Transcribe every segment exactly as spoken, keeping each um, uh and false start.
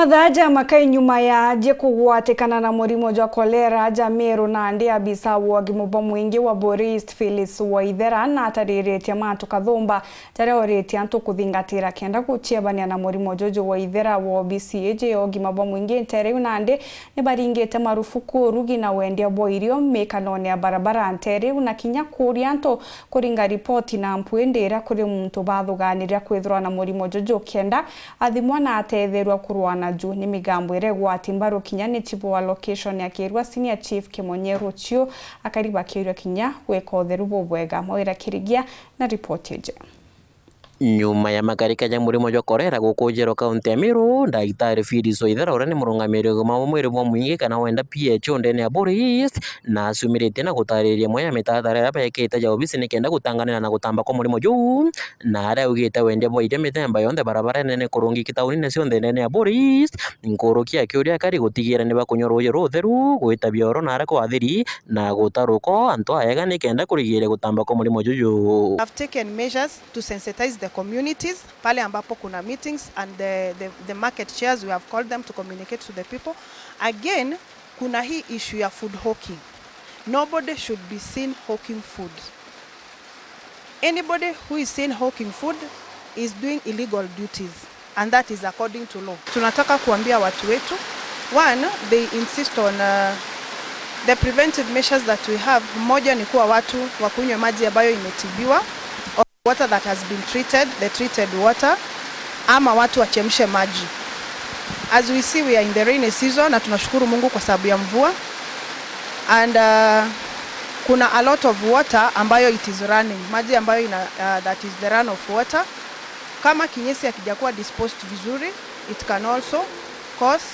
Mathaa ja makai nyuma ya aji kugwatikana na murimo jwa kolera ja Meru nandi, abisa wa ugima bwa mwingi wa Buri East Phyllis Waithera natariritie Mantu Kathumba jaria oritie antu kuthingatira kenda guciebania na murimo juju. Waithera wa obisi iji ya ugima bwa mwingi ntere iu nandi nibaringite marufuku urugi na wendia bwa irio mikanone ya barabara ntere iu, na kinya kuria antu kuringa ripoti na mpwindi iria kuri muntu bathuganirira kwithirwa na murimo juju kenda athimwa na atetherua kurwa naju. Ni migambo iria igwati mbaru kinya ni chief wa location ya Kirua Senior Chief Kimonye Ruchiu, akari bakiuria kinya gwika utheru bubwega. Mawira Kirigia na ripoti iji. Nyuma ya makarika ja murimo jwa kolera gukunjirwa kaunti ya Meru, Ndagitari Phyllis Waithera, uria ni murungamiri ugima bwa mwiri bwa mwingi kana wenda P H O ndene ya Buri East, na aciumiritie na gutariria imwe ya mitaratara iria bekite ja obisi nikenda gutanganira na gutamba kwa murimo juu, na aria augite wendia bwa irio mithemba yonthe barabarene ni kurungiki taunine cionthe ndene ya Buri East, nkuruki akiuria akari gutigira ni bakunywa ruuji rutheru, gwita bioro na aria kwathiri, na gutaruko antu aega nikenda kurigiria gutamba kwa murimo juju. Have taken measures to sensitize the communities pale ambapo kuna meetings and the, the, the market chairs, we have called them to communicate to the people. Again, kuna hii issue ya food hawking. Nobody should be seen hawking food. Anybody who is seen hawking food is doing illegal duties, and that is according to law. Tunataka kuambia watu wetu, one, they insist on, uh, the preventive measures that we have. Moja ni kuwa watu wakunywe maji ambayo imetibiwa, or water that has been treated, the treated water, ama watu wachemshe maji. As we see, we are in the rainy season na tunashukuru Mungu kwa sababu ya mvua. And, uh, kuna a lot of water ambayo it is running, maji ambayo ina, uh, that is the run of water. Kama kinyesi hakijakuwa disposed vizuri, it can also cause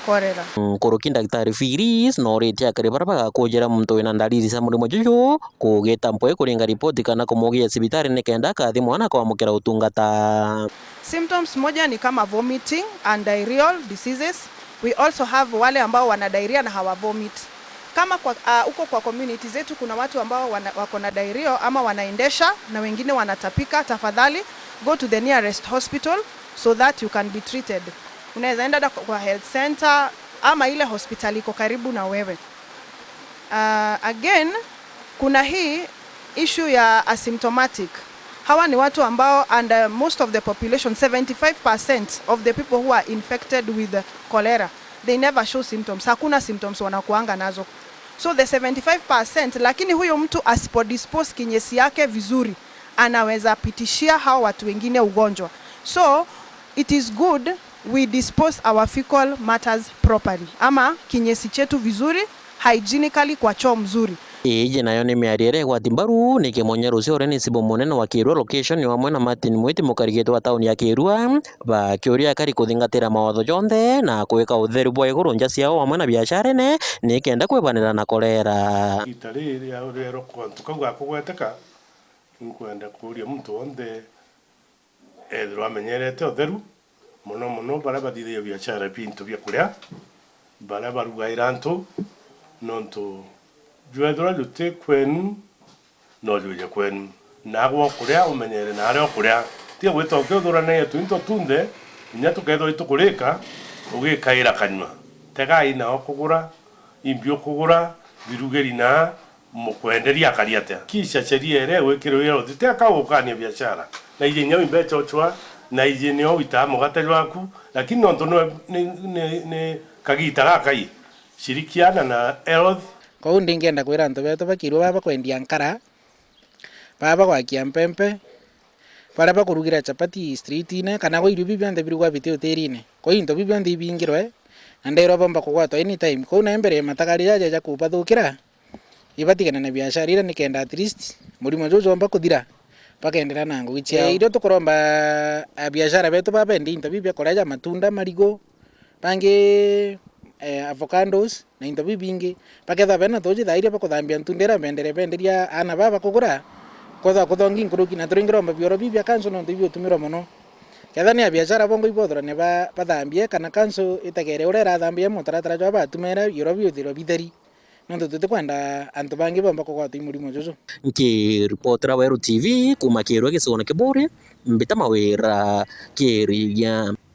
cholera. Nkuruki Ndagitari Phyllis noritie akari baria bagakunjira muntu wina ndariri cia murimo juju kugita mpwe kuringa ripoti kana kumugia cibitari nikenda akathimwa na kwamukira utungata. Symptoms moja ni kama vomiting and diarrheal diseases. We also have wale ambao wana diarrhea na hawa vomit. Kama kwa, ah, uko kwa community zetu kuna watu ambao wana, wako na diarrhea ama wanaendesha na wengine wanatapika, tafadhali go to the nearest hospital so that you can be treated. Unaweza enda da-, kwa health center ama ile hospitali iko karibu na wewe. Ah, again, kuna hii issue ya asymptomatic. Hawa ni watu ambao, and, uh, most of the population, seventy-five percent of the people who are infected with cholera, they never show symptoms. Hakuna symptoms wanakuanga nazo. So the seventy-five percent, lakini huyo mtu asipodispose kinyesi yake vizuri, anaweza pitishia hao watu wengine ugonjwa. So it is good we dispose our fecal matters properly, ama kinyesi chetu vizuri, hygienically, kwa choo mzuri. Iji nayo ni miario iria igwati mbaru ni Kimonye Rucio uria ni cibu munene wa Kirua location o amwe na Martin Mwiti, mukarigiti wa tauni ya Kirua, bakiuria akari kuthingatira mawatho jonthe na kwika utheru bwa iguru nja ciao amwe na biasharene nikenda kwibanira na kolera. Ita riri ria, ria, rwa kantu kau gakugweteka, nkwenda kuuria muntu wonthe ethirwa amenyerete utheru, mono mono baria bathithagia biashara bia into bia kuria, baria barugaira antu, nontu jwethirwa juti kwenu, no jwije kwenu. Nagwe ukuria, umenyere na aria ukuria. Tiga gwita ukiuthuranagia tuinto tunthe, kinya tukethirwa itukurika, ugikaira kanyua. Tegai nao kugura, imbi ukugura, birugeri na mukwenderia akari atia? Kisha sheria iria igwikirwa ira uthite aka ugukania biashara. Na iji nyo imbeca uchwa, na iji nio witaa mugate jwaku, lakini nontu ni, ni, ni, ni kagita gakai, shirikiana na health. Kou ndingenda kwira antu betu bakirua baba kwendia nkara, baba gwakia mpempe, baria bakurugira chapati streetine, kana gwa irio biu bionthe birugwa biti utirine. Kou into biu bionthe ibingirwe, na ndeerwa bomba kugwatwa anytime. Kou na mbere matagari jaja ja kubathukira, ibatigane na biashara iria nikenda at least murimo juju jomba kuthira, bakaendelea na ngugi ciao. Eh, irio tukuromba, a, biashara betu babendi into biu bia kuria ja matunda, marigu, bangi, eh, avocados, na into bibingi. Bakethirwa bena tuuji thaa iria bakuthambia ntunda iria bendere benderia aana baa bakugura, kwethirwa kuthongi nkuruki, na turingiromba bioro biu bia kanso nontu ibiutumirwa mono. Kethirwa ni abiashara bongo ibothurane ba-, bathambie, kana kanso itegere uria irathambia mutaratara jwa batumira bioro biuthirwe bitheri, nontu tutikwenda antu bangi bomba kugwatwa i murimo juju. Nkiripotera Weru T V kuuma Kirua gicigone Kiburi, mbita Mawira Kirigia.